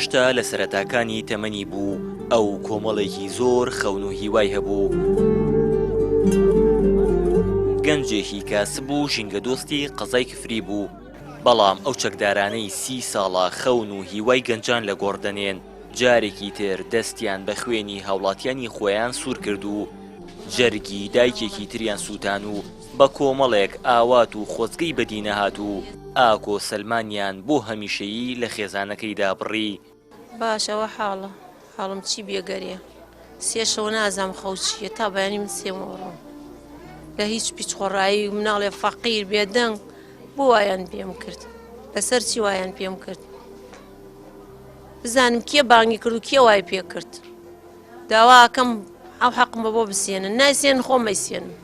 هێشتا لە سەرەتاکانی تەمەنی بوو، ئەو کۆمەڵێکی زۆر خەون و هیوای هەبوو. گەنجێکی کاسب و ژینگەدۆستی قەزای کفری بوو، بەڵام ئەو چەکدارانەی سی ساڵە خەون و هیوای گەنجان لە گۆڕ دەنێن، جارێکی تر دەستیان بە خوێنی هاوڵاتیانی خۆیان سوور کرد و جەرگی دایکێکی تریان سووتان و بە کۆمەڵێک ئاوات و خۆزگەی بەدینەهاتوو ئاکۆ سەلمانیان بۆ هەمیشەیی لە خێزانەکەیدا بڕی. باشە وە حاڵە حاڵم چی بێگەریە سێ شەوە نازانم خەو چییە تا بەیانی من سێمەوەڕۆم لە هیچ پیچ خۆڕایی مناڵێ فەقیر بێدەنگ بۆ وایان پێم کرد لەسەر چی وایان پێم کرد بزانم کێ بانگی کرد و کێ وای پێ کرد داواکەم ئەو حەقم بە بۆ بسێنن نایسێن خۆم مەیسێنم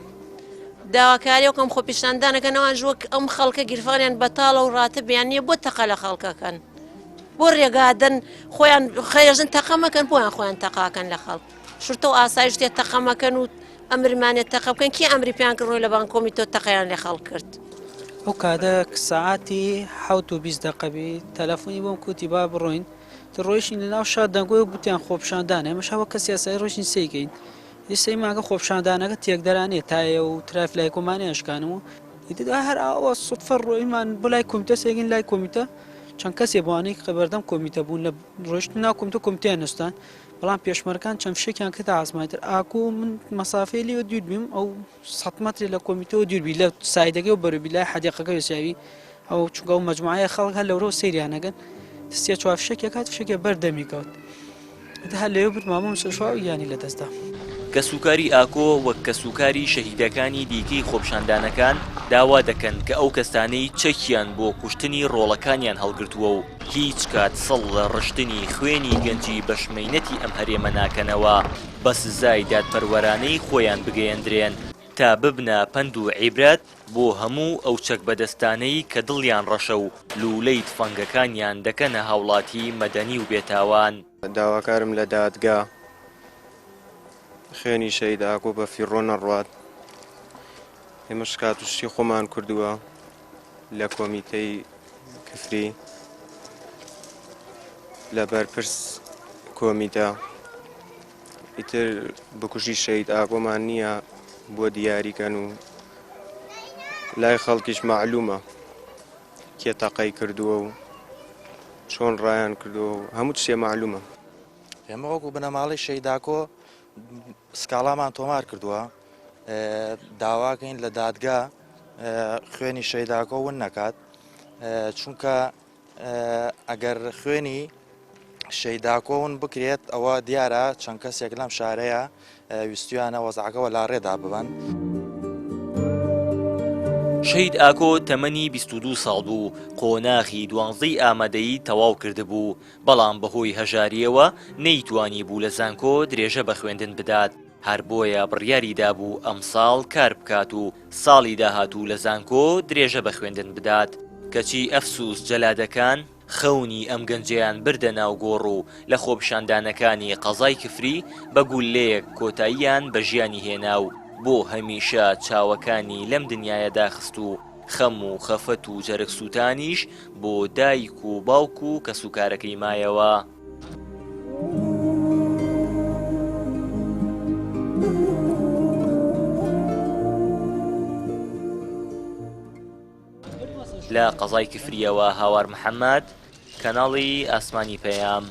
داواکاری وکەم خۆپیشاندانەکەن ئەوان وەک ئەم خەڵکە گیرفانیان بەتاڵە و ڕاتبیان نییە بۆ تەقە لە خەڵکەکەن بۆ ڕێگادەن خۆیان خەێژن تەقە مەکەن بۆیان خۆیان تەقاکەن لە خەڵک شرتە و ئاسایش تێ تەقە مەکەن و ئەمرمانێ تەقە بکەن کێ ئەمری پێیان کرد ڕۆی لە بانکۆمی تۆ تەقەیان لێ خەڵک کرد. ئەو کاتە سەعاتی حەوت و 20 دەقە بی تەلەفۆنی بۆم کوتی با بڕۆین تر ڕۆیشتین لە ناو شار دەنگۆی گوتیان خۆپیشاندانە ئێمەش هەر وەک کەسی ئاسایی ڕۆیشتین سەیرکەین ئیتر سەیرمان کرد خۆپیشاندانەکە تێکدەرانەیە تایە و ترافیک لایکۆمانیان شکان و ئیتر هەر ئاوا سوتفە ڕۆیمان بۆ لای کۆمیتە سەیرکەین لای کۆمیتە چەند کەسێ بوانەی کە بەردەم کۆمیتە بوون لە ڕۆیشتن ناو کۆمیتە کۆمیتەیان نووسان بەڵام پێشمەرگان چەند فشێکیان کردە ئاسمانی تر ئاکۆ من مەسافەی لێوە دوور بیم ئەو سەد مەترێ لە کۆمیتەوە دوور بی لە سایدەکەی و بەرەو بی لای حەدیقەکە وێسیاوی ئەو چونکە ئەو مەجموعەیە خەڵک هەر لەورەوە سەیریان ئەکەن سێ چوار فشەکێک هات فشەکێ بەر دەمی کەوت ئیتر هەر لەوێ برد مامۆ مستەفا و گیانی لەدەستدا. کەسوکاری ئاکۆ وەک کەسوکاری شەهیدەکانی دیکەی خۆپیشاندانەکان داوا دەکەن کە ئەو کەسانەی چەکیان بۆ کوشتنی ڕۆڵەکانیان هەڵگرتووە و هیچ کات سڵ لە ڕشتنی خوێنی گەنجی بەشمەینەتی ئەم هەرێمە ناکەنەوە بە سزای دادپەروەرانەی خۆیان بگەیەندرێن تا ببنە پەند و عیبرەت بۆ هەموو ئەو چەک بەدەستانەی کە دڵیان ڕەشە و لوولەی تفەنگەکانیان دەکەنە هاوڵاتی مەدەنی و بێتاوان. داواکارم لە دادگا خوێنی شەهید ئاکۆ بە فیڕۆ نەڕوات، ئێمە شکات و شتی خۆمان کردووە لە کۆمیتەی کفری لە بەرپرس کۆمیتە ئیتر بکوژی شەهید ئاکۆمان نییە بۆ دیاریکەن و لای خەڵکیش مەعلومە کێ تەقەی کردووە و چۆن ڕایان کردووە و هەموو شتێ مەعلومە. ئێمە وەکو بنەماڵەی شەهیداکۆ سکاڵامان تۆمار کردووە داواکەین لە دادگا خوێنی شەیداکۆ ون نەکات چونکە ئەگەر خوێنی شەیداکۆ ون بکرێت ئەوە دیارە چەند کەسێک لەم شارەیە ویستویانە وەزعەکە وەلا ڕێدا ببەن. شەهید ئاکۆ تەمەنی 22 ساڵ بوو، قۆناغی دوانزەی ئامادەیی تەواو کردبوو، بەڵام بەهۆی هەژارییەوە نەیتوانیبوو لە زانکۆ درێژە بە خوێندن بدات، هەر بۆیە بڕیاری دابوو ئەمساڵ کار بکات و ساڵی داهاتوو لە زانکۆ درێژە بە خوێندن بدات، کەچی ئەفسوس جەلادەکان خەونی ئەم گەنجەیان بردە ناو گۆڕ و لە خۆپیشاندانەکانی قەزای کفری بە گوللەیەک کۆتاییان بە ژیانی هێنا و بۆ هەمیشە چاوەکانی لەم دنیایە داخست و خەم و خەفەت و جەرگ سووتانیش بۆ دایک و باوک و کەسوکارەکەی مایەوە. لە قەزای کفرییەوە هاوار محەمەد، کەناڵی ئاسمانی پەیام.